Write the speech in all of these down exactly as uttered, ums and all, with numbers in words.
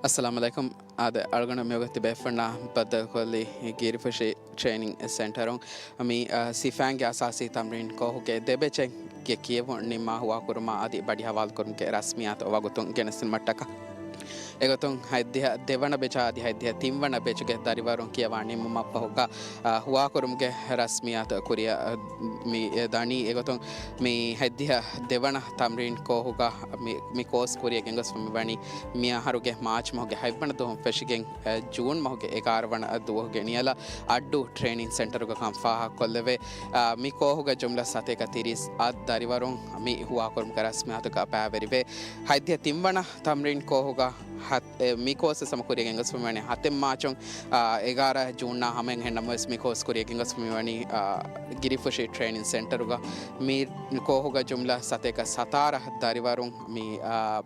އައްސަލާމު ޢަލައިކުމް. އާދެ، އަޅުގަނޑު މިވަގުތު ބޭފުޅުންނާ ބައްދަލުކޮށްލީ ގިރިފުށި ޓްރޭނިން ސެންޓަރުން. މި، އާ، ސިފައިންގެ އަސާސީ ތަމްރީން ކޯހުގެ ދެ ބެޗެއްގެ ކިޔެވުން ނިންމާ ހުވާކުރުމާ އަދި ބަޑި ހަވާލުކުރުމުގެ ރަސްމިއްޔާތު ވަގުތުން ގެނެސްދިނުމަށްޓަކާ. އެގޮތުން ހަތްދިހަ ދެވަނަ ބެޗާ އަދި ހަތްދިހަ ތިންވަނަ ބެޗުގެ ދަރިވަރުން ކިޔަވާ ނިންމުމަށްފަހުގަ، އާ، ހުވާކުރުމުގެ ރަސްމިއްޔާތު ކުރިއަށް، އާ، މި ދަނީ. އެގޮތުން މި ހަތްދިހަ ދެވަނަ ތަމްރީން ކޯހުގަ މި، މި ކޯސް ކުރިއަށް ގެންގޮސްފަ މިވަނީ މި އަހަރުގެ މާޗް މަހުގެ ހަތްވަނަ ދުވަހުން ފެށިގެން، އެ، ޖޫން މަހުގެ އެގާރަ ވަނަ ދުވަހުގެ ނިޔަލަށް އައްޑޫ ޓްރޭނިން ސެންޓަރުގަ ކަން ފާހަގަކޮށްލެވޭ. އާ، މި ކޯހުގަ ޖުމްލަ ސަތޭކަ ތިރީސް އަށް ދަރިވަރުން މި ހުވާކުރުމުގެ ރަސްމިއްޔާތުގަ ބައިވެރިވޭ. ހަތްދިހަ ތިންވަނަ ތަމްރީން ކޯހުގަ ހަތް، އެ، މި ކޯސް ވެސް ހަމަ ކުރިއަށް ގެންގޮސްފަ މިވަނީ ހަތެއް މާޗުން، އާ، އެގާރަ ޖޫންއާ ހަމައަށް އެހެން ނަމަވެސް މި ކޯސް ކުރިއަށް ގެންގޮސްފަ މިވަނީ، އާ، ގިރިފުށި ޓްރޭނިން ސެންޓަރުގަ. މި ކޯހުގަ ޖުމްލަ ސަތޭކަ ސަތާރަ ދަރިވަރުން މި، އާ،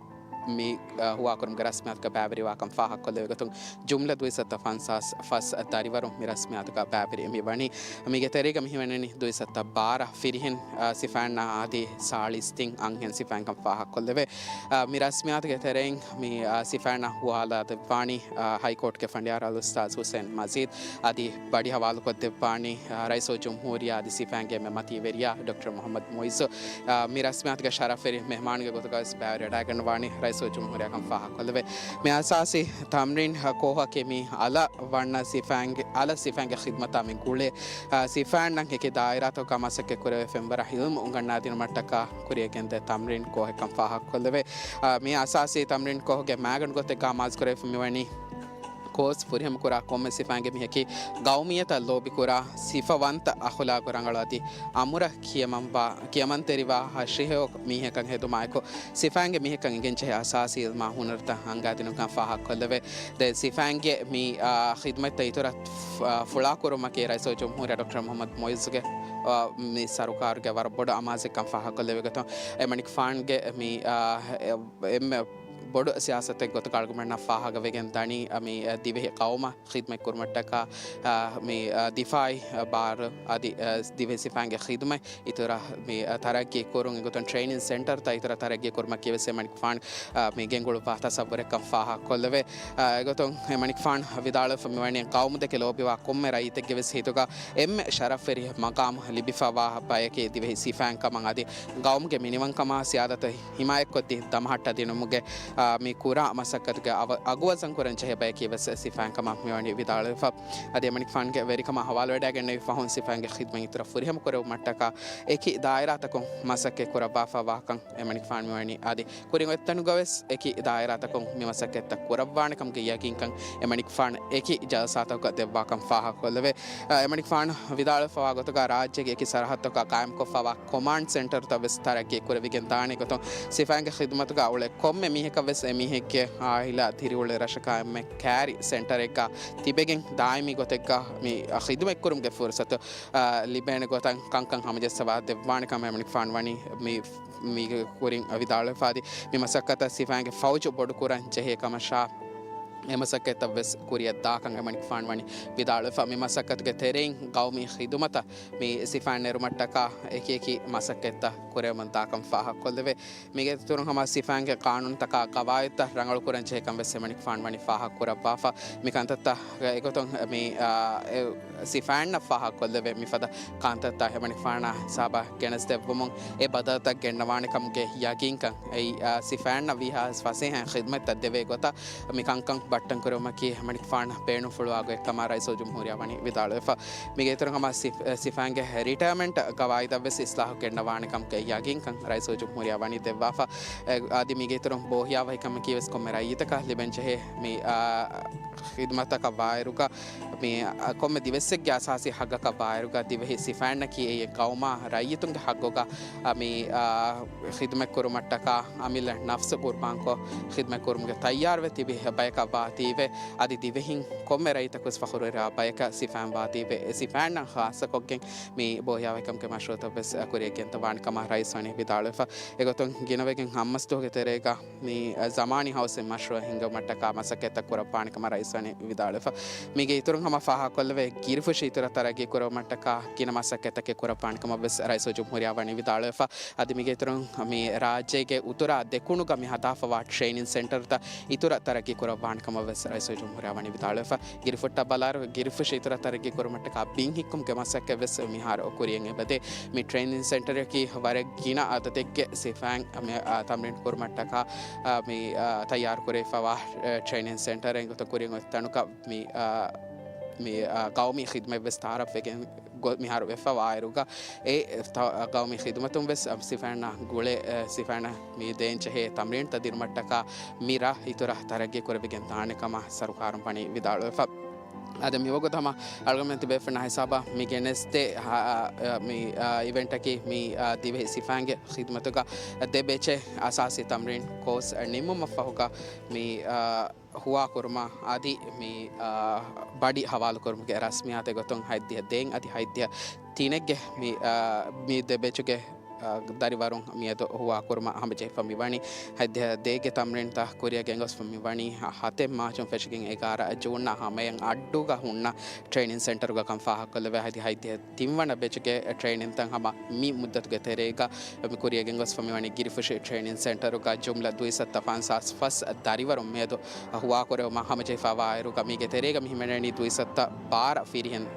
މި، އާ، ހުވާކުރުމުގެ ރަސްމިއްޔާތުގަ ބައިވެރިވާކަން ފާހަގަކޮށްލެވޭ. އެގޮތުން ޖުމްލަ ދުއިސައްތަ ފަންސާސް ފަސް ދަރިވަރުން މި ރަސްމިއްޔާތުގަ ބައިވެރި މި ވަނީ. މީގެ ތެރޭގަ މި ހިމެނެނީ ދުއިސައްތަ ބާރަ ފިރިހެން، އާ، ސިފައިންނާ އަދި ސާޅީސް ތިން އަންހެން ސިފައިންކަން ފާހަގަކޮށްލެވޭ. އާ، މި ރަސްމިއްޔާތުގެ ތެރެއިން މި، އާ، ސިފައިންނަށް ހުވާލާ ދެއްވާނީ، އާ، ހައިކޯޓްގެ ފަނޑިޔާރު އަލްއުސްތާޛް ހުސެން މަޖީދު އަދި ބަޑި ހަވާލުކޮށްދެއްވާނީ، އާ، ރައީސުލްޖުމްހޫރިއްޔާ އަދި ސިފައިންގެ އެންމެ މަތީވެރިޔާ ޑޮކްޓަރ މުޙައްމަދު މުޢިއްޒު. އާ، މި ރަސްމިއްޔާތުގެ ޝަރަފްވެރި މެހްމާނުގެ ގޮތުގައި ވެސް ބައިވެރިވެވަޑައިގަންނަވާނީ ރައީސުލްޖުމްހޫރިއްޔާ ކަން ފާހަގަކޮށްލެވޭ. މި އަސާސީ ތަމްރީން ކޯހަކީ މި އަލަށް ވަންނަ ސިފައިންގެ، އަލަށް ސިފައިންގެ ޚިދުމަތާ މި ގުޅޭ، އާ، ސިފައިންނަށް އެކި ދާއިރާތަކުގަ މަސައްކަތް ކުރެވޭ ފެންވަރަށް އިލްމު އުނގަންނާދިނުމަށްޓަކާ ކުރިއަށް ގެންދޭ ތަމްރީން ކޯހެއްކަން ފާހަގަކޮށްލެވޭ. އާ، މި އަސާސީ ތަމްރީން ކޯހުގެ މައިގަނޑު ގޮތެއްގަ އަމާޒުކުރެވިފަ މިވަނީ ކޯސް ފުރިހަމަކުރާ ކޮންމެ ސިފައިންގެ މީހަކީ ގައުމިއްޔަތަށް ލޯބިކުރާ، ސިފަވަންތަ އަޚުލާގު ރަނގަޅު އަދި އަމުރަށް ކިޔަމަންވާ، ކިޔަމަންތެރިވާ ހަށިހެޔޮ މީހަކަށް ހެދުމާއެކު، ސިފައިންގެ މީހަކަށް އިނގެންޖެހޭ އަސާސީ އިލްމާ ހުނަރުތައް އަންގާދިނުމަށް ފާހަގަކޮށްލެވޭ. ދެން ސިފައިންގެ މި، އާ، ޚިދުމަތްތައް އިތުރަށް ފު-، އާ، ފުޅާކުރުމަކީ ރައީސުލްޖުމްހޫރިއްޔާ ޑޮކްޓަރ މުޙައްމަދު މުޢިއްޒުގެ، އާ، މި ސަރުކާރުގެ ވަރަށް ބޮޑު އަމާޒެއްކަން ފާހަގަކޮށްލެވޭ ގޮތުން، އެމަނިކުފާނުގެ މި، އާ، އެ-، އެންމެ ބޮޑު ސިޔާސަތެއް ގޮތަކަށް އަޅުގަނޑަށް ފާހަގަވެގެން ދަނީ، މި، އާ، ދިވެހި ޤައުމަށް ޚިދުމަތް ކުރުމަށްޓަކާ، އާ، މި، އާ، ދިފާއީ، އާ، ބާރު އަދި، އާ، ދިވެހި ސިފައިންގެ ޚިދުމަތް އިތުރަށް މި، އާ، ތަރައްގީ ކުރުން އެގޮތުން ޓްރޭނިން ސެންޓަރުތައް އިތުރަށް ތަރައްގީ ކުރުމަކީ ވެސް އެމަނިކުފާނު، އާ، މި ގެންގުޅުއްވާ ތަސައްވުރެއްކަން ފާހަގަކޮށްލެވޭ. އާ، އެގޮތުން އެމަނިކުފާނު ވިދާޅުވެފަ މިވަނީ ޤައުމުދެކެ ލޯބިވާ ކޮންމެ ރައްޔިތެއްގެ ވެސް ހިތުގަ އެންމެ ޝަރަފްވެރި މަގާމު ލިބިފަވާ ބަޔަކީ ދިވެހި ސިފައިން ކަމަށް އަދި ގައުމުގެ މިނިވަންކަމާ ސިޔާދަތަށް ހިމާޔަތްކޮށްދީ ދަމަހައްޓަ ދިނުމުގެ، އާ، މި ކުރާ މަސައްކަތުގެ އަވަ-، އަގުވަޒަން ކުރަން ޖެހޭ ބަޔަކީ ވެސް ސިފައިން ކަމަށް މިވަނީ ވިދާޅުވެފަ. އަދި އެމަނިކުފާނުގެ ވެރިކަމާ ހަވާލުވެވަޑައިގެންނެވި ފަހުން ސިފައިންގެ ޚިދުމަތް އިތުރަށް ފުރިހަމަ ކުރެވުމަށްޓަކާ އެކި ދާއިރާތަކުން މަސައްކަތް ކުރައްވާފަ ވާކަން އެމަނިކުފާނު މިވަނީ. އަދި ކުރިން އޮތްތަނުގަ ވެސް އެކި ދާއިރާތަކުން މި މަސައްކަތްތައް ކުރައްވާނެ ކަމުގެ ޔަގީންކަން އެމަނިކުފާނު އެކި ޖަލްސާތަކުގަ ދެއްވާކަން ފާހަގަކޮށްލެވޭ. އެމަނިކުފާނު ވިދާޅުވެފަވާ ގޮތުގަ ރާއްޖޭގެ އެކި ސަރަހައްދުތަކުގަ ޤާއިމްކޮށްފަވާ ކޮމާންޑް ސެންޓަރުތައް ވެސް ތަރައްގީ ކުރެވިގެން ދާނެ ގޮތުން ސިފައިންގެ ޚިދުމަތުގަ އުޅޭ ކޮންމެ މީހަކަށް ވެސް އެމީހެއްގެ އާއިލާ ދިރިއުޅޭ ރަށަކާ އެންމެ ކާރި ސެންޓަރެއްގަ ތިބެގެން ދާއިމީ ގޮތެއްގަ މި ޚިދުމަތްކުރުމުގެ ފުރުސަތު، އާ، ލިބޭނެ ގޮތަށް ކަންކަން ހަމަޖައްސަވާ ދެއްވާނެ ކަމަށް އެމަނިކުފާނު ވަނީ މި، މީގެ ކުރިން ވިދާޅުވެފަ އަދި މި މަސައްކަތަށް ސިފައިންގެ ފައުޖު ބޮޑުކުރަން ޖެހޭ ކަމަށާ، އެ މަސައްކަތްތައް ވެސް ކުރިއަށް ދާކަން އެމަނިކުފާނު ވަނީ ވިދާޅުވެފަ. މި މަސައްކަތުގެ ތެރެއިން ގައުމީ ޚިދުމަތަށް މި ސިފައިން ނެރުމަށްޓަކާ އެކި އެކި މަސައްކަތްތައް ކުރެވެމުން ދާކަން ފާހަގަކޮށްލެވޭ. މީގެ އިތުރުން ހަމަ ސިފައިންގެ ޤާނޫނުތަކާ ޤަވާއިދުތައް ރަނގަޅުކުރަން ޖެހޭކަން ވެސް އެމަނިކުފާނު ވަނީ ފާހަގަކުރައްވާފަ. މި ކަންތައްތައް އެގޮތުން މި، އާ، އެ، ސިފައިންނަށް ފާހަގަކޮށްލެވޭ. މިފަދަ ކަންތައްތައް އެމަނިކުފާނާ ހިސާބަށް ގެނެސްދެއްވުމުން އެ ބަދަލުތައް ގެންނަވާނެ ކަމުގެ ޔަގީންކަން އެއީ، އާ، ސިފައިންނަށް ވީހާވެސް ފަސޭހައިން ޚިދުމަތްތައް ދެވޭ ގޮތަށް މި ކަންކަން ބައްޓަން ކުރެވުމަކީ އެމަނިކުފާނަށް ބޭނުންފުޅުވާ ގޮތްކަމަށް ރައީސުލްޖުމްހޫރިއްޔާ ވަނީ ވިދާޅުވެފަ. މީގެ އިތުރުން ހަމަ ސިފް-، ސިފައިންގެ ރިޓަޔަރމަންޓް ގަވާއިދަށް ވެސް އިސްލާހު ގެންނަވާނެ ކަމުގެ ޔަގީންކަން ރައީސުލްޖުމްހޫރިއްޔާ ވަނީ ދެއްވާފަ. އެ، އަދި މީގެ އިތުރުން ބޯހިޔާވަހިކަމަކީ ވެސް ކޮންމެ ރައްޔިތަކަށް ލިބެން ޖެހޭ މި، އާ، ޚިދުމަތަކަށް ވާއިރުގަ މި، އަ، ކޮންމެ ދިވެއްސެއްގެ އަސާސީ ހައްގަކަށް ވާއިރުގަ ދިވެހި ސިފައިންނަކީ އެއީ ޤައުމާ ރައްޔިތުންގެ ހައްގުގަ، އަ، މި، އަ، ޚިދުމަތް ކުރުމަށްޓަކާ އަމިއްލަ ނަފްސު ޤުރްބާންކޮށް ޚިދުމަތް ކުރުމުގެ ތައްޔާރުވެ ތިބި ބަޔަކަށް ވާތީވެ، އަދި ދިވެހިން ކޮންމެ ރައްޔިތަކުވެސް ފަޚުރުވެރިވާ ބަޔަކަށް ސިފައިން ވާތީވެ، އެ ސިފައިންނަށް ޚާއްޞަކޮށްގެން މި ބޯހިޔާވަހިކަމުގެ މަޝްރޫޢުތައް ވެސް ކުރިއަށް ގެންދަވާނެ ކަމަށް ރައީސް ވަނީ ވިދާޅުވެފަ. އެގޮތުން ގިނަވެގެން ހަމަސްދުވަހުގެ ތެރޭގަ މި ޒަމާނީ ހައުސިން މަޝްރޫޢަށް ހިންގުމަށްޓަކާ މަސައްކަތްތައް ކުރައްވާނެ ކަމަށް ރައީސް ވަނީ ވިދާޅުވެފަ. މީގެ އިތުރުން ހަމަ ފާހަގަކޮށްލެވޭ، ގިރިފުށި އިތުރަށް ތަރައްގީ ކުރުމަށްޓަކާ ގިނަ މަސައްކަތްތަކެއް ކުރައްވާނެ ކަމަށް ވެސް ރައީސުލްޖުމްހޫރިއްޔާ ވަނީ ވިދާޅުވެފަ. އަދި މީގެ އިތުރުން މި ރާއްޖޭގެ އުތުރާ ދެކުނުގަ މި ހަދާފަވާ ޓްރެއިނިން ސެންޓަރުތައް އިތުރަށް ތަރައްގީ ކުރައްވާނެ ކަމަށް ވެސް ރައީސުލްޖުމްހޫރިއްޔާ ވަނީ ވިދާޅުވެފަ. ގިރިފުށަށް ބަލާއިރު، ގިރިފުށި އިތުރަށް ތަރައްގީ ކުރުމަށްޓަކާ ބިން ހިއްކުމުގެ މަސައްކަތް ވެސް މިހާރު ކުރިޔަށް އެބަދޭ. މި ޓްރެއިނިން ސެންޓަރަކީ ވަރަށް ގިނަ އަދަދެއްގެ ސިފައިން މި، އާ، ތަމްރީން ކުރުމަށްޓަކާ، އާ، މި، އާ، ތައްޔާރު ކުރެވިފަވާ، އާ، ޓްރެއިނިން ސެންޓަރެއް ގޮތަށް ކުރިޔަށް އޮތް ތަނުގަ މި، އާ، މި، އާ، ގައުމީ ޚިދުމަތް ވެސް ތައާރަފްވެގެން ގޮ-، މިހާރު ވެފަވާއިރުގަ، އެ ތަ-، ގައުމީ ޚިދުމަތުން ވެސް، އަ، ސިފައިންނާ ގުޅޭ، އެ، ސިފައިންނަށް މި ދޭންޖެހޭ ތަމްރީންތައް ދިނުމަށްޓަކާ މި ރަށް އިތުރަށް ތަރައްގީ ކުރެވިގެން ދާނެ ކަމަށް ސަރުކާރުން ވަނީ ވިދާޅުވެފަ. އަދި މިވަގުތު ހަމަ އަޅުގަނޑުމެން ތިބޭފުޅުންނާ ހިސާބަށް މި ގެނެސްދޭ، އަ، އަ، މި، އަ، އިވެންޓަކީ މި، އަ، ދިވެހި ސިފައިންގެ ޚިދުމަތުގަ ދެ ބެޗެއް އަސާސީ ތަމްރީން ކޯސް ނިންމުމަށްފަހުގަ މި، އަ، ހުވާކުރުމަށް އަދި މި، އާ، ބަޑި ހަވާލުކުރުމުގެ ރަސްމިއްޔާތެއް ގޮތުން ހަތްދިހަ ދޭއް އަދި ހަތްދިހަ ތިނެއްގެ މި، އާ، މި ދެ ބެޗުގެ، އާ، ދަރިވަރުން މިއަދު ހުވާކުރުމަށް ހަމަޖެހިފަ މިވަނީ. ހަތްދިހަ ދޭއްގެ ތަމްރީންތައް ކުރިޔަށް ގެންގޮސްފަ މިވަނީ ހަތެއް މާޗުން ފެށިގެން އެގާރަ ޖޫންއާ ހަމަޔަށް އައްޑޫގަ ހުންނަ ޓްރެއިނިން ސެންޓަރުގަ ކަން ފާހަގަކޮށްލެވޭ. ހަތްދިހަ ތިންވަނަ ބެޗުގެ ޓްރެއިނިންތައް ހަމަ މި މުއްދަތުގެ ތެރޭގަ މި ކުރިޔަށް ގެންގޮސްފަ މިވަނީ ގިރިފުށި ޓްރެއިނިން ސެންޓަރުގަ ޖުމްލަ ދުއިސައްތަ ފަންސާސް ފަސް ދަރިވަރުން މިއަދު ހުވާކުރެވުމަށް ހަމަޖެހިފަވާއިރުގަ މީގެ ތެރޭގަ މި ހިމެނެނީ ދުއިސައްތަ ބާރަ ފިރިހެން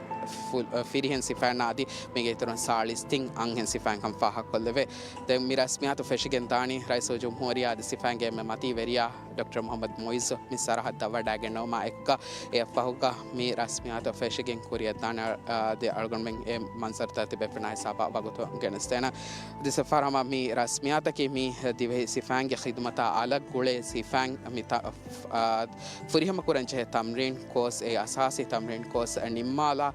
ފު-، ފިރިހެން ސިފައިންނާ އަދި މީގެ އިތުރުން ސާޅީސް ތިން އަންހެން ސިފައިން ކަން ފާހަގަކޮށްލެވޭ. ދެން މި ރަސްމިއްޔާތު ފެށިގެން ދާނީ ރައީސުލްޖުމްހޫރިއްޔާ އަދި ސިފައިންގެ އެންމެ މަތީ ވެރިޔާ ޑޮކްޓަރ މުޙައްމަދު މުޢިއްޒު މި ސަރަހައްދަށް ވަޑައިގެންނެވުމާ އެކުގަ އެއަށްފަހުގަ މި ރަސްމިއްޔާތު ފެށިގެން ކުރިޔަށްދާނެ، އާ، އަދި އަޅުގަނޑުމެން އެ މަންޒަރުތައް ތިބޭފުޅުންނާ ހިސާބަށް ވަގުތު ގެނެސްދޭނަން. އަދި ސަފާރަމަ މި ރަސްމިއްޔާތަކީ މި ދިވެހި ސިފައިންގެ ޚިދުމަތާ އަލަށް ގުޅޭ ސިފައިން މި ތަ-، އާ، ފުރިހަމަކުރަންޖެހޭ ތަމްރީން ކޯސް، އެ އަސާސީ ތަމްރީން ކޯސް ނިންމާލާ،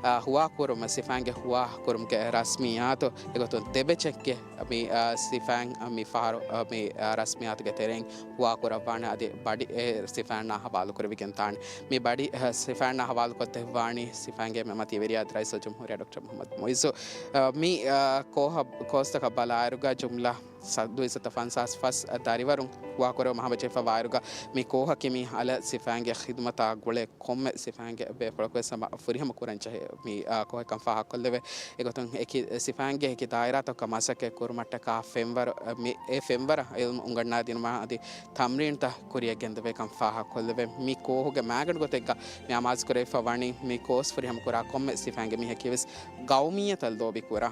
އާ، ހުވާކުރުމަށް ސިފައިންގެ ހުވާކުރުމުގެ ރަސްމިއްޔާތު އެގޮތުން ދެ ބެޗެއްގެ މި، އާ، ސިފައިން މި ފަހަރު، އާ، މި، އާ، ރަސްމިއްޔާތުގެ ތެރެއިން ހުވާކުރައްވާނެ އަދި ބަޑި އެ ސިފައިންނާ ހަވާލުކުރެވިގެން ދާނެ. މި ބަޑި، އަ، ސިފައިންނާ ހަވާލުކޮށްދެއްވާނީ ސިފައިންގެ މަތީ ވެރިޔާ ރައީސުލްޖުމްހޫރިއްޔާ ޑޮކްޓަރ މުޙައްމަދު މުޢިއްޒު. އަ، މި، އަ، ކޯހަށް، ކޯސްތަކަށް ބަލާއިރުގަ ޖުމްލަ ސަ-، ދުއިސައްތަ ފަންސާސް ފަސް ދަރިވަރުން ހުވާކުރެވުމަށް ހަމަޖެހިފަވާއިރުގަ މި ކޯހަކީ މި އަލަށް ސިފައިންގެ ޚިދުމަތާ ގުޅޭ ކޮންމެ ސިފައިންގެ ބޭފުޅަކުވެސް ހަމަ ފުރިހަމަ ކުރަން ޖެހޭ މި، އާ، ކޯހެއްކަން ފާހަގަކޮށްލެވޭ. އެގޮތުން އެކި ސިފައިންގެ އެކި ދާއިރާތަކަށް މަސައްކަތް ކުރުމަށްޓަކާ ފެންވަރު، އަ، މި، އެ ފެންވަރަށް އިލްމު އުނގަންނާދިނުމަށް އަދި ތަމްރީންތައް ކުރިޔަށް ގެންދެވޭ ކަން ފާހަގަކޮށްލެވޭ. މި ކޯހުގެ މައިގަނޑު ގޮތެއްގަ މި އަމާޒުކުރެވިފަ ވަނީ މި ކޯސް ފުރިހަމަ ކުރާ ކޮންމެ ސިފައިންގެ މީހަކީވެސް ގައުމިއްޔަތަށް ލޯބިކުރާ،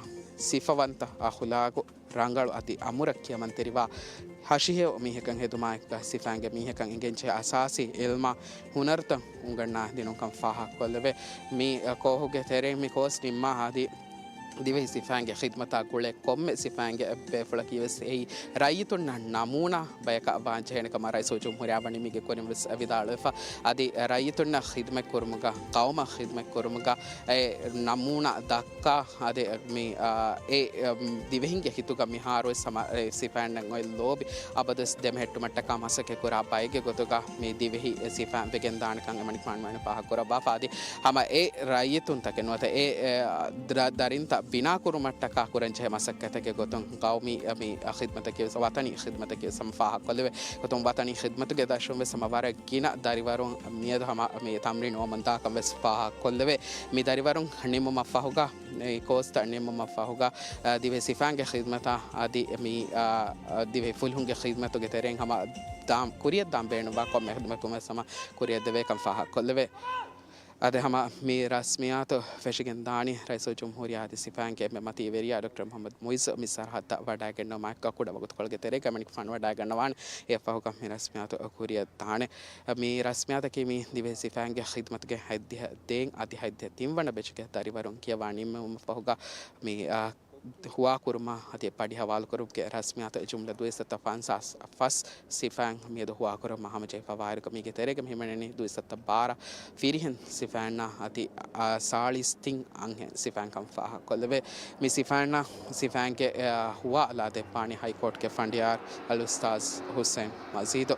ސިފަވަންތަ، އަޚުލާގު، ރަނގަޅު އަދި އަމުރަށް ކިޔަމަންތެރިވާ ހަށިހެޔޮ މީހަކަށް ހެދުމާއެކުގަ ސިފައިންގެ މީހަކަށް އެނގެންޖެހޭ އަސާސީ އިލްމާ ހުނަރުތައް އުނގަންނާ ދިނުންކަން ފާހަގަކޮށްލެވޭ. މި ކޯހުގެ ތެރެއިން މި ކޯސް ނިންމާ އަދި ދިވެހި ސިފައިންގެ ޚިދުމަތާ ގުޅޭ ކޮންމެ ސިފައިންގެ ބޭފުޅަކީވެސް އެއީ ރައްޔިތުންނަށް ނަމޫނާ ބަޔަކަށް ވާންޖެހޭނެ ކަމަށް ރައީސުލްޖުމްހޫރިއްޔާ ވަނީ މީގެ ކުރިން ވެސް ވިދާޅުވެފަ. އަދި ރައްޔިތުންނަށް ޚިދުމަތް ކުރުމުގަ، ޤައުމަށް ޚިދުމަތް ކުރުމުގަ އެ ނަމޫނާ ދައްކާ، އަދި މި، އާ، އެ، އެ، ދިވެހިންގެ ހިތުގަ މިހާރުވެސް ހަމަ އެ ސިފައިންނަށް އޮތް ލޯބި އަބަދުވެސް ދެމެހެއްޓުމަށްޓަކާ މަސައްކަތް ކުރާ ބައެއްގެ ގޮތުގަ މި ދިވެހި ސިފައިން ވެގެން ދާނެކަން އެމަނިކުފާނު ވަނީ ފާހަގަކުރައްވާފަ. އަދި ހަމަ އެ ރައްޔިތުންތަކެއް ނުވަތަ އެ، އެ، ދަ-، ދަރިންތައް ބިނާކުރުމަށްޓަކާ ކުރަންޖެހޭ މަސައްކަތެއްގެ ގޮތުން ގައުމީ، އެ، މި ޚިދުމަތަކީ ވެސް، ވަޠަނީ ޚިދުމަތަކީ ވެސް ހަމަ ފާހަގަކޮށްލެވޭ. ގޮތުން ވަޠަނީ ޚިދުމަތުގެ ދަށުން ވެސް ހަމަ ވަރަށް ގިނަ ދަރިވަރުން މިއަދު ހަމަ މި ތަމްރީން އުވަމުން ދާކަން ވެސް ފާހަގަކޮށްލެވޭ. މި ދަރިވަރުން ނިމުމަށްފަހުގަ އެ ކޯސްތައް ނިމުމަށްފަހުގަ، އަ، ދިވެހި ސިފައިންގެ ޚިދުމަތާ އަދި މި، އަ، އަ، ދިވެހި ފުލުހުންގެ ޚިދުމަތުގެ ތެރެއިން ހަމަ ދާން، ކުރިޔަށްދާން ބޭނުންވާ ކޮންމެ ޚިދުމަތުން ވެސް ހަމަ ކުރިޔަށްދެވޭކަން ފާހަގަކޮށްލެވޭ. އަދި ހަމަ މި ރަސްމިއްޔާތު ފެށިގެން ދާނީ ރައީސުލްޖުމްހޫރިއްޔާ އަދި ސިފައިންގެ އެންމެ މަތީ ވެރިޔާ ޑޮކްޓަރ މުޙައްމަދު މުޢިއްޒު މި ސަރަހައްދަށް ވަޑައިގެންނެވުމާއެކު ކުޑަ ވަގުތުކޮޅެއްގެ ތެރޭގަ އެމަނިކުފާނު ވަޑައިގަންނަވާނެ. އެއަށްފަހުގަ މި ރަސްމިއްޔާތު ކުރިޔަށް ދާނެ. މި ރަސްމިއްޔާތަކީ މި ދިވެހި ސިފައިންގެ ޚިދުމަތުގެ ހަތްދިހަ ދޭއް އަދި ހަތްދިހަ ތިން ވަނަ ބެޗުގެ ދަރިވަރުން ކިޔަވާ ނިންމުމަށްފަހުގަ މި، އާ، ހުވާކުރުމާ އަދި ބަޑި ހަވާލުކުރުމުގެ ރަސްމިއްޔާތު ޖުމްލަ ދުއިސައްތަ ފަންސާސް ފަސް ސިފައިން މިއަދު ހުވާކުރުމަށް ހަމަޖެހިފަވާއިރުގަ މީގެ ތެރޭގަ ހިމެނެނީ ދުއިސައްތަ ބާރަ ފިރިހެން ސިފައިންނާ އަދި، އާ، ސާޅީސް ތިން އަންހެން ސިފައިން ކަން ފާހަގަކޮށްލެވޭ. މި ސިފައިންނަށް، ސިފައިންގެ، އާ، ހުވާ ލާދެއްވާނީ ހައިކޯޓްގެ ފަނޑިޔާރު އަލްއުސްތާޛް ޙުސައިން މަޖީދު.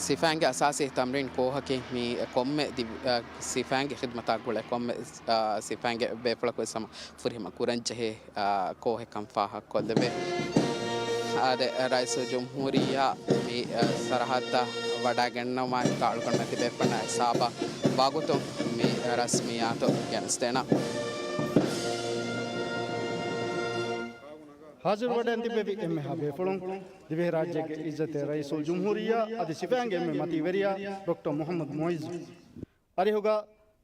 ސިފައިންގެ އަސާސީ ތަމްރީން ކޯހަކީ މި ކޮންމެ ދި-، އާ، ސިފައިންގެ ޚިދުމަތާ ގުޅޭ ކޮންމެ، އާ، ސިފައިންގެ ބޭފުޅަކު ވެސް ހަމަ ފުރިހަމަ ކުރަންޖެހޭ، އާ، ކޯހެއްކަން ފާހަގަކޮށްލެވޭ. އާދެ، ރައީސުލްޖުމްހޫރިއްޔާ މި ސަރަހައްދަށް ވަޑައިގެންނަވާ އެކަހަލަ ގަނޑުގަ ތިބޭފުޅުންނާ ހިސާބަށް ވަގުތުން މި ރަސްމިއްޔާތު ގެނެސްދޭނަން. ހާޒިރުވެޑައިން ތިއްބެވި އެންމެހާ ބޭފުޅުން، ދިވެހިރާއްޖޭގެ އިއްޒަތްތެރި ރައީސުލްޖުމްހޫރިއްޔާ އަދި ސިފައިންގެ އެންމެ މަތީވެރިޔާ ޑޮކްޓަރ މުޙައްމަދު މުޢިއްޒު، އަރިހުގަ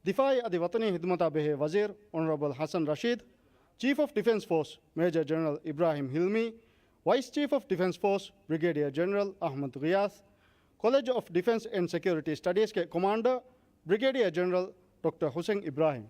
ދިފާޢީ އަދި ވަޠަނީ ޚިދުމަތާ ބެހޭ ވަޒީރު އޮނަރަބަލް ޙަސަން ރަޝީދު، ޗީފް އޮފް ޑިފެންސް ފޯސް މޭޖަރ ޖެނެރަލް އިބްރާހިމް ހިލްމީ، ވައިސް ޗީފް އޮފް ޑިފެންސް ފޯސް ބްރިގޭޑިއަރ ޖެނެރަލް އަޙްމަދު ޣިޔާސް، ކޮލެޖް އޮފް ޑިފެންސް އެންޑް ސެކިއުރިޓީ ސްޓަޑީޒްގެ ކޮމާންޑަރ ބްރިގޭޑިއަރ ޖެނެރަލް ޑޮކްޓަރ ޙުސެން އިބްރާހިމް.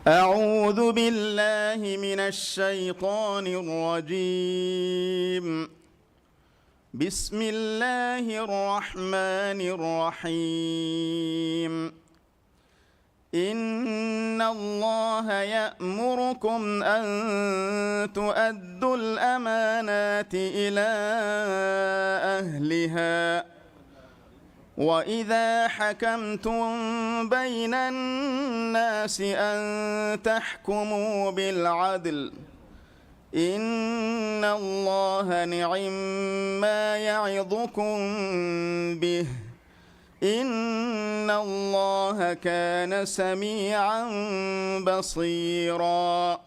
أعوذ بالله من الشيطان الرجيم. بسم الله الرحمن الرحيم. إن الله يأمركم أن تؤدوا الأمانات إلى أهلها، وإذا حكمتم بين الناس أن تحكموا بالعدل، إن الله نعما يعظكم به، إن الله كان سميعا بصيرا.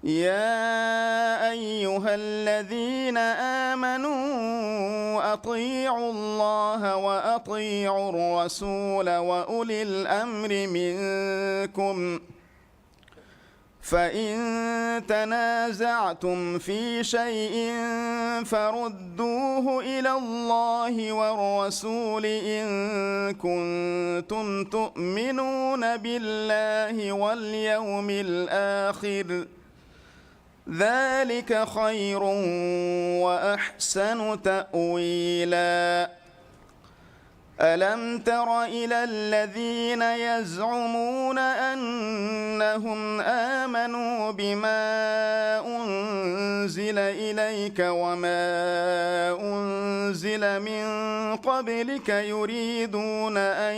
يا أيها الذين آمنوا أطيعوا الله وأطيعوا الرسول وأولي الأمر منكم، فإن تنازعتم في شيء فردوه إلى الله والرسول إن كنتم تؤمنون بالله واليوم الآخر، ذلك خير وأحسن تأويلا. ألم تر إلى الذين يزعمون أنهم آمنوا بما أنزل إليك وما أنزل من قبلك يريدون أن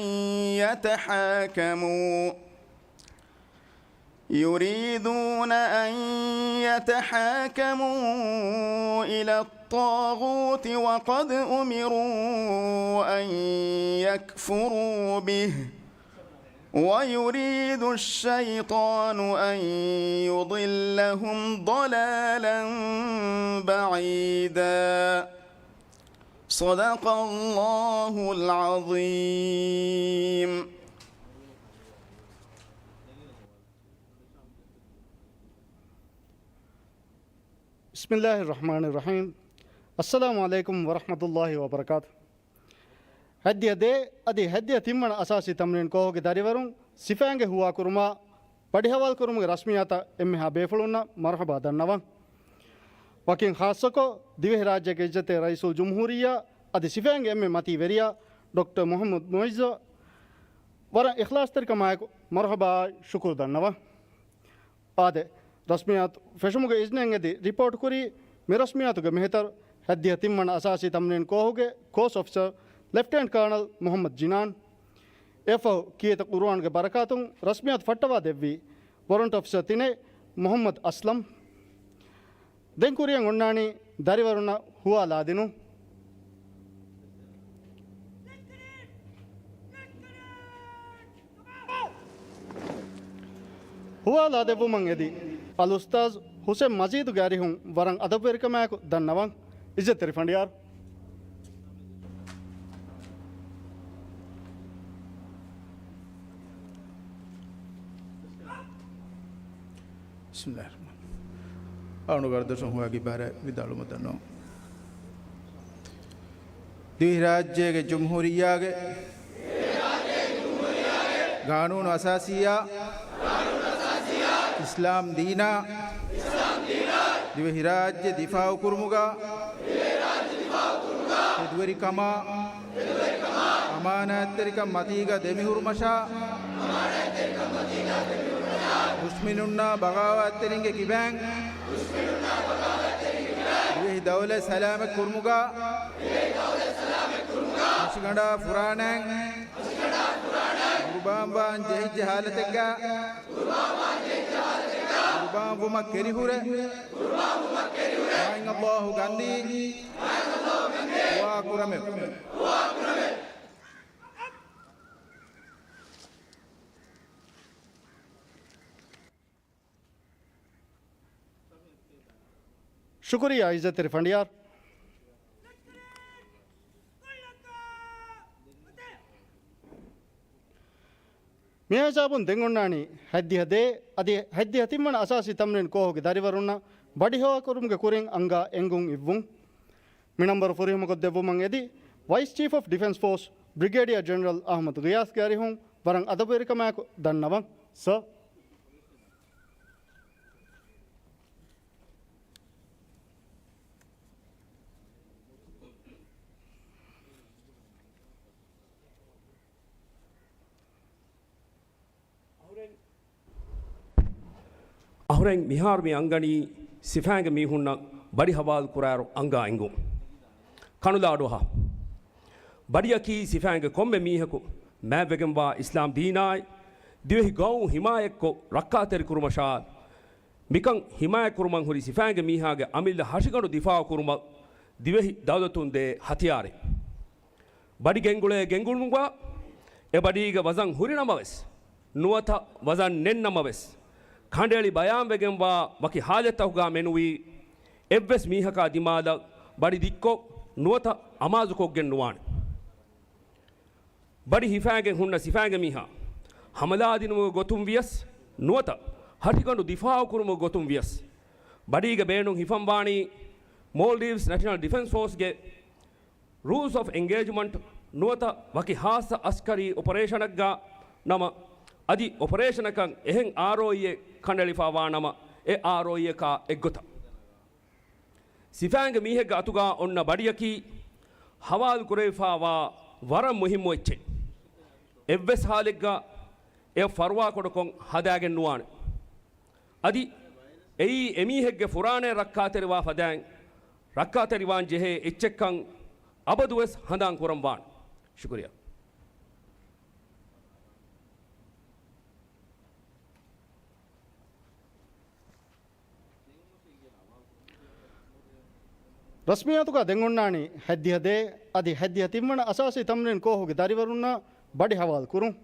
يتحاكموا يريدون أن يتحاكموا إلى الطاغوت وقد أمروا أن يكفروا به ويريد الشيطان أن يضلهم ضلالا بعيدا. صدق الله العظيم. بسم الله الرحمن الرحيم. السلام عليكم ورحمة الله وبركاته. ހަތްދިހަ ދޭއް އަދި ހަތްދިހަ ތިންވަނަ އަސާސީ ތަމްރީން ކޯހުގެ ދަރިވަރުން ސިފައިންގެ ހުވާކުރުމާ ބަޑިހަވާލުކުރުމުގެ ރަސްމިއްޔާތަށް އެންމެހާ ބޭފުޅުންނަށް މަރުޙަބާ ދަންނަވަން. ވަކިން ޚާއްޞަކޮށް، ދިވެހިރާއްޖޭގެ އިއްޒަތްތެރި ރައީސުލްޖުމްހޫރިއްޔާ އަދި ސިފައިންގެ އެންމެ މަތީ ވެރިޔާ ޑޮކްޓަރ މުޙައްމަދު މުޢިއްޒަށް ވަރަށް އިޚްލާޞްތެރިކަމާއެކު މަރުޙަބާއާއި ޝުކުރު ދަންނަވަން. އާދެ، ރަސްމިއްޔާތު ފެށުމުގެ އިޒްނެއް އެދި ރިޕޯޓް ކުރީ، މި ރަސްމިއްޔާތުގެ މެހެތަރު ހަތްދިހަ ތިންވަނަ އަސާސީ ތަމްރީން ކޯހުގެ ކޯސް އޮފިސަރ ލެފްޓެނަންޓް ކާނަލް މުޙައްމަދު ޖިނާން. އެއަށްފަހު ކީރިތި ޤުރުއާންގެ ބަރަކާތުން ރަސްމިއްޔާތު ފައްޓަވާ ދެއްވީ ވޮރަންޓް އޮފިސަރ ތިނެއް މުޙައްމަދު އަސްލަމް. ދެން ކުރިއަށް އޮންނާނީ ދަރިވަރުންނަށް ހުވާ ލާދިނުން. ހުވާ ލާދެއްވުމަށް އެދި އަލްއުސްތާޛު ޙުސެން މަޖީދުގެ އަރިހުން ވަރަށް އަދަބުވެރިކަމާއެކު ދަންނަވަން. އިއްޒަތްތެރި ފަނޑިޔާރު. ބިސްމިއްލާހިއްރަޙްމާނިއްރަޙީމް. އަޅުގަނޑު ވަރަށް ދުވަސް ހުވާ ގިބާރަ ވިދާޅުވުމަށް ދަންނަވަން. ދިވެހިރާއްޖޭގެ ޖުމްހޫރިއްޔާގެ ގާނޫނު އަސާސީއާ، އިސްލާމް ދީނާ، ދިވެހިރާއްޖެ ދިފާއުކުރުމުގަ، ތެދުވެރިކަމާ، އަމާނާތްތެރިކަން މަތީގަ ދެމިހުރުމަށާ، ދުޝްމިނުންނާ ބަޣާވާތްތެރިންގެ ކިބައިން ދިވެހި ދައުލަތް ސަލާމަތް ކުރުމުގަ، ހަށިގަނޑާ ފުރާނައިން ޤުރުބާންވާން ޖެހިއްޖެ ހާލަތެއްގަ، ޤުރުބާންވުމަށް ކެރިހުރެ، މާތް ﷲ ގަންދީ ދުޢާ ކުރަމެވެ. ޝުކުރިއްޔާ އިއްޒަތްތެރި ފަނޑިޔާރު. މިހާ ހިސާބުން ދެން އޮންނާނީ ހަތްދިހަ ދޭއް އަދި ހަތްދިހަ ތިންވަނަ އަސާސީ ތަމްރީން ކޯހުގެ ދަރިވަރުންނަށް ބަޑިހަވާކުރުމުގެ ކުރިން އަންގާ އެންގުން އިއްވުން. މި ނަންބަރު ފުރިހަމަކޮށްދެއްވުމަށް އެދި، ވައިސް ޗީފް އޮފް ޑިފެންސް ފޯސް ބްރިގޭޑިއާ ޖެނެރަލް އަޙްމަދު ޣިޔާސްގެ އަރިހުން ވަރަށް އަދަބުވެރިކަމާއެކު ދަންނަވަން. ސަރ. އަހުރެން މިހާރު މި އަންގަނީ ސިފައިންގެ މީހުންނަށް ބަޑި ހަވާލު ކުރާއިރު އަންގާ އެނގުން. ކަނުލާޑުއަހާ. ބަޑިއަކީ ސިފައިންގެ ކޮންމެ މީހަކު މާތްވެގެންވާ އިސްލާމް ދީނާއި، ދިވެހި ގައުމު ހިމާޔަތްކޮށް ރައްކާތެރިކުރުމަށާ، މިކަން ހިމާޔަތްކުރުމަށް ހުރި ސިފައިންގެ މީހާގެ އަމިއްލަ ހަށިގަނޑު ދިފާއުކުރުމަށް ދިވެހި ދައުލަތުން ދޭ ހަތިޔާރެއް. ބަޑި ގެންގުޅޭ ގެންގުޅުމުގަ އެ ބަޑީގެ ވަޒަން ހުރި ނަމަވެސް، ނުވަތަ ވަޒަން ނެތް ނަމަވެސް، ކަނޑައެޅި ބަޔާންވެގެންވާ ވަކި ހާލަތްތަކުގަ މެނުވީ، އެއްވެސް މީހަކާ ދިމާލަށް ބަޑި ދިއްކޮށް ނުވަތަ އަމާޒުކޮށްގެން ނުވާނެ. ބަޑި ހިފާގެން ހުންނަ ސިފައިންގެ މީހާ ހަމަލާދިނުމުގެ ގޮތުން ވިޔަސް ނުވަތަ ހަށިގަނޑު ދިފާޢުކުރުމުގެ ގޮތުން ވިޔަސް، ބަޑީގެ ބޭނުން ހިފަންވާނީ މޯލްޑިވްސް ނެޝަނަލް ޑިފެންސް ފޯސްގެ ރޫލްސް އޮފް އެންގޭޖްމަންޓް ނުވަތަ ވަކި ހާއްސަ އަސްކަރީ އޮޕަރޭޝަނަށްގަ ނަމަ، އަދި އޮޕަރޭޝަނަކަށް އެހެން އާރްއޯއީއެއް ކަނޑައެޅިފައިވާ ނަމަ، އެ އާރްއޯއީއަކާ އެއްގޮތަށް ސިފައިންގެ މީހެއްގެ އަތުގަ އޮންނަ ބަޑިއަކީ ހަވާލު ކުރެވިފައިވާ ވަރަށް މުހިއްމު އެއްޗެއް. އެއްވެސް ހާލެއްގަ އެ ފަރުވާކުޑަކޮށް ހަދާގެން ނުވާނެ. އަދި އެއީ އެމީހެއްގެ ފުރާނަޔަށް ރައްކާތެރިވާ ފަދައިން ރައްކާތެރިވާން ޖެހޭ އެއްޗެއްކަން އަބަދުވެސް ހަނދާން ކުރަން ވާނެ. ޝުކުރިއްޔާ. ރަސްމިއްޔާތުގަ ދެން އޮންނާނީ ހަތްދިހަ ދޭއް އަދި ހަތްދިހަ ތިންވަނަ އަސާސީ ތަމްރީން ކޯހުގެ ދަރިވަރުންނަށް ބަޑި ހަވާލު ކުރުން.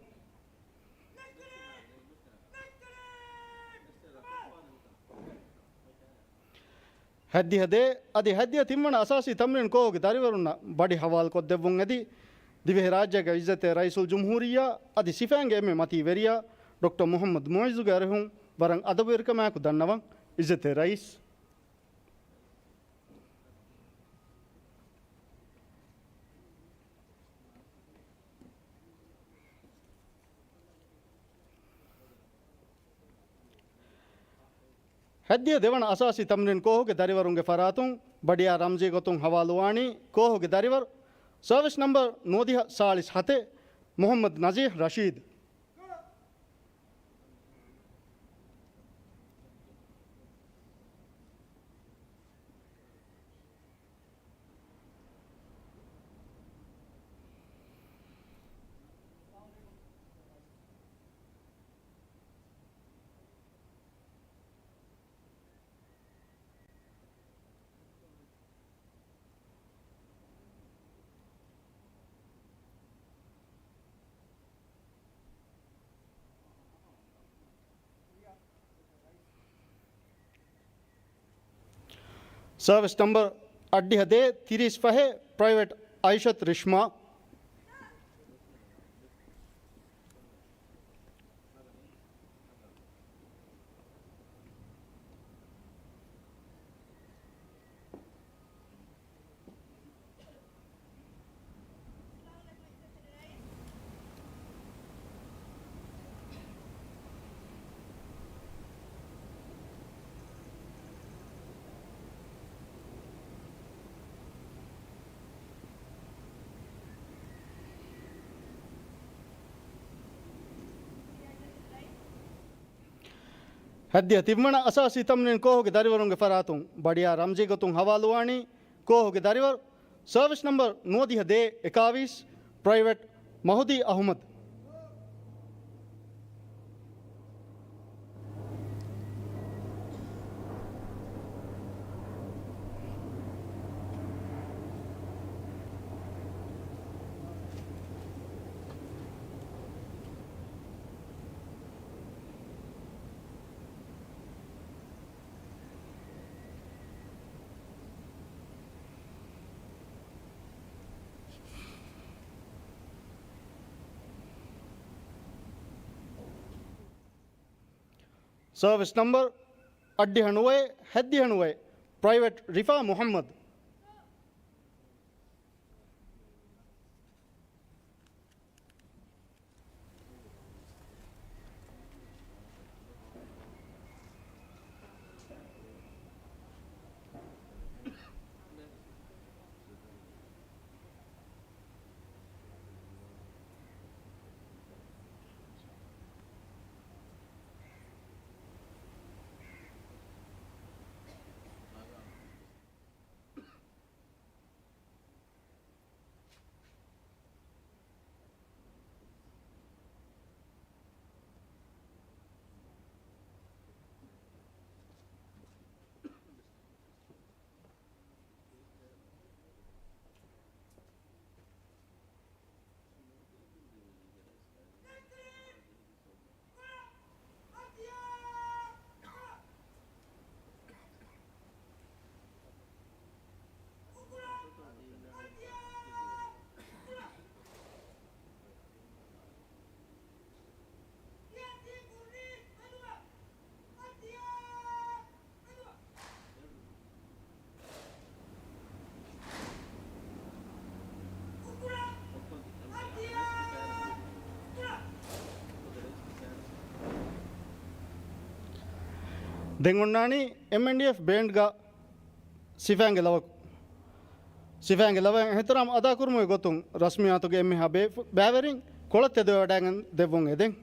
ހަތްދިހަ ދޭއް އަދި ހަތްދިހަ ތިންވަނަ އަސާސީ ތަމްރީން ކޯހުގެ ދަރިވަރުންނަށް ބަޑި ހަވާލުކޮށްދެއްވުން އެދި، ދިވެހިރާއްޖޭގެ އިއްޒަތްތެރި ރައީސުލްޖުމްހޫރިއްޔާ އަދި ސިފައިންގެ އެންމެ މަތީ ވެރިޔާ ޑޮކްޓަރ މުޙައްމަދު މުޢިއްޒުގެ އަރިހުން ވަރަށް އަދަބުވެރިކަމާއެކު ދަންނަވަން. އިއްޒަތްތެރި ރައީސް. ހަތްދިހަ ދެވަނަ އަސާސީ ތަމްރީން ކޯހުގެ ދަރިވަރުންގެ ފަރާތުން ބަޑިއާ ރަމްޒީ ގޮތުން ހަވާލުވާނީ ކޯހުގެ ދަރިވަރު، ސަރވިސް ނަމްބަރު ނުވަދިހަ ސާޅީސް ހަތެއް، މުޙައްމަދު ނަޒީހް ރަޝީދު. ސަރވިސް ނަމްބަރު އަށްޑިހަ ދޭއް ތިރީސް ފަހެއް، ޕްރައިވެޓް އައިޝަތު ރިޝްމާ. ހަތްދިހަ ތިންވަނަ އަސާސީ ތަމްރީން ކޯހުގެ ދަރިވަރުންގެ ފަރާތުން ބަޑިއާ ރަމްޒީ ގޮތުން ހަވާލުވާނީ ކޯހުގެ ދަރިވަރު، ސަރވިސް ނަމްބަރު ނުވަދިހަ ދޭއް އެކާވީސް، ޕްރައިވެޓް މަހުދީ އަހުމަދު. ސަރވިސް ނަމްބަރު އަށްޑިހަ ނުވައެއް، ހަތްދިހަ ނުވައެއް، ޕްރައިވެޓް ރިފާ މުޙައްމަދު. ދެން އޮންނާނީ އެމްއެންޑީއެފް ބޭންޑްގަ ސިފައިންގެ ލަވަކު. ސިފައިންގެ ލަވައަށް އިޙްތިރާމް އަދާކުރުމުގެ ގޮތުން ރަސްމިއްޔާތުގެ އެންމެހާ ބޭފު-، ބައިވެރިން ކޮޅަށް ތެދުވެވަޑައިގެން ދެއްވުން އެދެން.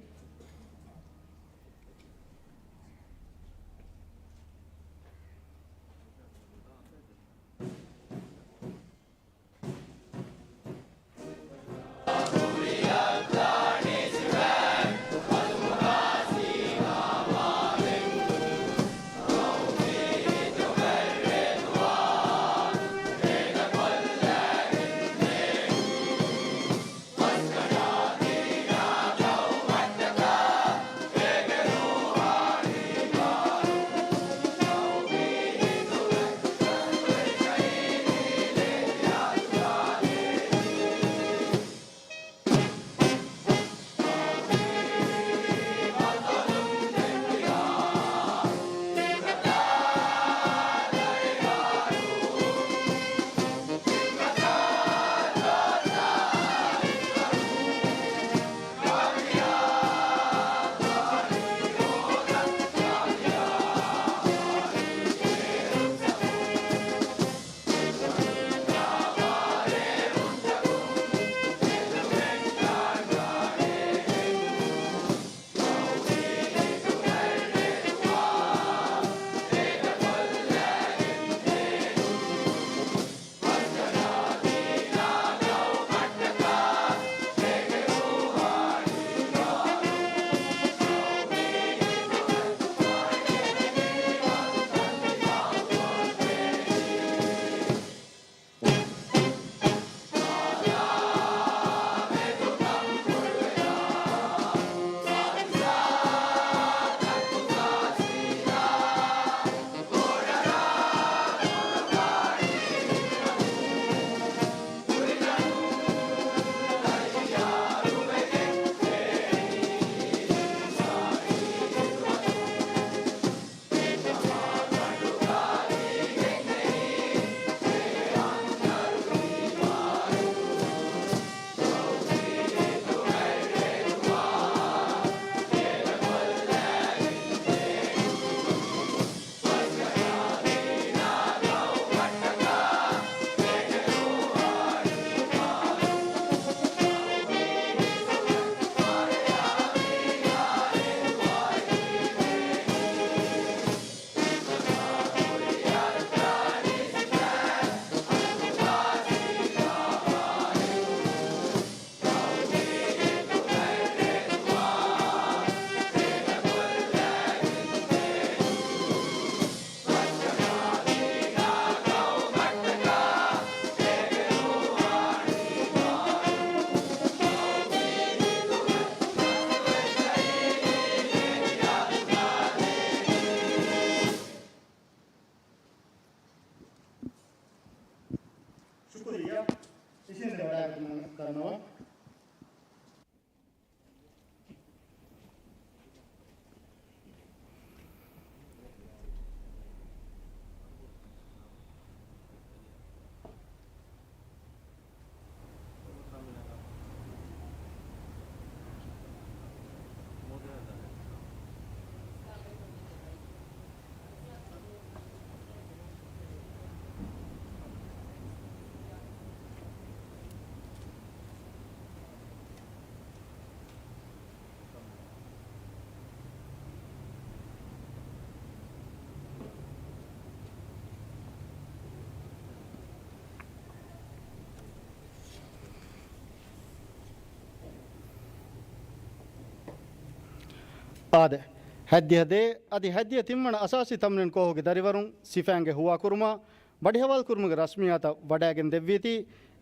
ޝުކުރިއްޔާ. އިށީނދެ ވަޑައިގަތުމަށް ދަންނަވަން. އާދެ، ހަތްދިހަ ދޭ އަދި ހަތްދިހަ ތިންވަނަ އަސާސީ ތަމްރީން ކޯހުގެ ދަރިވަރުން ސިފައިންގެ ހުވާކުރުމާ ވަޑިހަވާލުކުރުމުގެ ރަސްމިއްޔާތަށް ވަޑައިގެން ދެއްވީތީ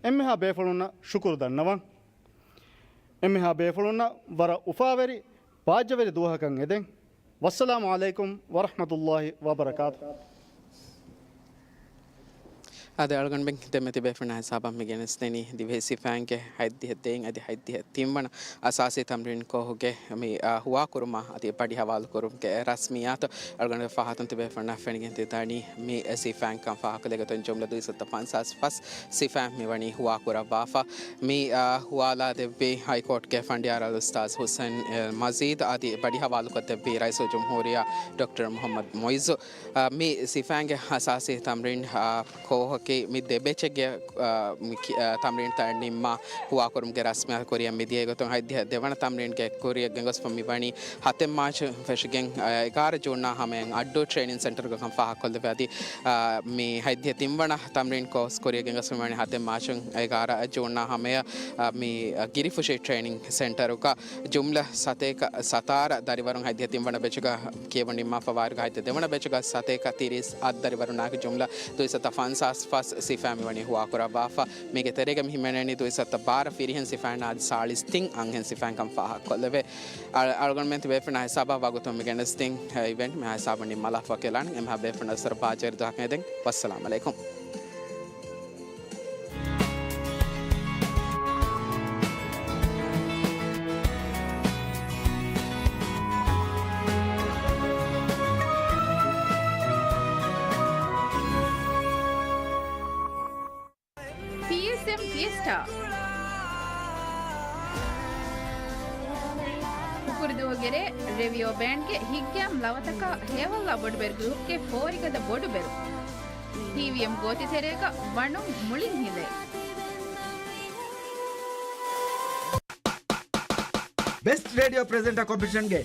އެންމެހާ ބޭފުޅުންނަށް ޝުކުރު ދަންނަވަން. އެންމެހާ ބޭފުޅުންނަށް ވަރަށް އުފާވެރި، ބާއްޖަވެރި ދުވަހަކަށް އެދެން. ވައްސަލާމު ޢަލައިކުމް ވަރަޙްމަތުﷲި ވަބަރަކާތު. އަދި އަޅުގަނޑުމެން ދެންމެ ތިބޭފުޅުންނާ ހިސާބަށް މި ގެނެސްދެނީ ދިވެހި ސިފައިންގެ ހަތްދިހަ ދޭއް އަދި ހަތްދިހަ ތިން ވަނަ އަސާސީ ތަމްރީން ކޯހުގެ މި، އާ، ހުވާކުރުމާ އަދި ބަޑި ހަވާލުކުރުމުގެ ރަސްމިއްޔާތު. އަޅުގަނޑުގެ ފަހަތުން ތިބޭފުޅުންނަށް ފެނިގެން ތިދާނީ މި ސިފައިން ކަން ފާހަގަކޮށްލި ގޮތުން ޖުމްލަ ދުއިސައްތަ ފަންސާސް ފަސް ސިފައިން މިވަނީ ހުވާކުރައްވާފަ. މި، އާ، ހުވާލާ ދެއްވީ ހައިކޯޓްގެ ފަނޑިޔާރު އަލްއުސްތާޛް ހުސެން އެ މަޖީދު އަދި ބަޑި ހަވާލުކޮށްދެއްވީ ރައީސުލްޖުމްހޫރިއްޔާ ޑޮކްޓަރ މުޙައްމަދު މުޢިއްޒު. އާ، މި ސިފައިންގެ އަސާސީ ތަމްރީން، އާ، ކޯހަކީ މި ދެ ބެޗެއްގެ، އާ، މި ކި-، އާ، ތަމްރީންތައް ނިންމާ ހުވާކުރުމުގެ ރަސްމިއްޔާތު ކުރިއަށް މިދިޔައިގޮތުން ހަތްދިހަ ދެވަނަ ތަމްރީންގެ ކުރިއަށް ގެންގޮސްފަ މިވަނީ ހަތެއް މާޗު ފެށިގެން، އާ، އެގާރަ ޖޫނާ ހަމަޔަށް އައްޑޫ ޓްރޭނިން ސެންޓަރުގަ ކަން ފާހަގަކޮށްލެވޭ. އަދި، އާ، މި ހަތްދިހަ ތިން ވަނަ ތަމްރީން ކޯސް ކުރިއަށް ގެންގޮސްފަ މިވަނީ ހަތެއް މާޗު އެގާރަ ޖޫނާ ހަމަޔަށް، އާ، މި، އާ، ގިރިފުށި ޓްރޭނިން ސެންޓަރުގަ. ޖުމްލަ ސަތޭކަ ސަތާރަ ދަރިވަރުން ހަތްދިހަ ތިން ވަނަ ބެޗުގަ ކިޔެވުން ނިންމާފަ ވާއިރުގަ ހަތްދިހަ ދެވަނަ ބެޗުގަ ސަތޭކަ ތިރީސް އަށް ދަރިވަރުންނާއެކު ޖުމްލަ ދުއިސައްތަ ފަންސާސް ފަސް ސިފައިން މިވަނީ ހުވާކުރައްވާފަ. މީގެ ތެރޭގަ މި ހިމެނެނީ ދުއިސައްތަ ބާރަ ފިރިހެން ސިފައިން އަދި ސާޅީސް ތިން އަންހެން ސިފައިން ކަން ފާހަގަކޮށްލެވޭ. އަޅު-، އަޅުގަނޑުމެން ތިބޭފުޅުންނާ ހިސާބަށް ވަގުތުން މި ގެނެސްދިން އިވެންޓް މިހާ ހިސާބުން ނިންމާލާފަ ކިޔާލާނަން. އެމަހާ ބޭފުޅުންނަށް އަސަރު ބާއްޖަވެރި ދުވަހަކަށް އެދެން. ވައްސަލާމް އަލައިކުމް. ޕީއެސްއެމް ފިއެސްޓާ. ހުކުރުދުވަހުގެ ރޭ ރެވިއޯ ބޭންޑްގެ ހިތްގައިމު ލަވަތަކާ ހޭވައްލާ ބޮޑުބެރު ގްރޫޕްގެ ފޯރިގަދަ ބޮޑުބެރު. ޓީވީއެމް ގޯތިތެރޭގަ ވަނުން މުޅިން ހިލޭ. ބެސްޓް ރޭޑިއޯ ޕްރެޒެންޓާ ކޮމްޕިޓިޝަންގެ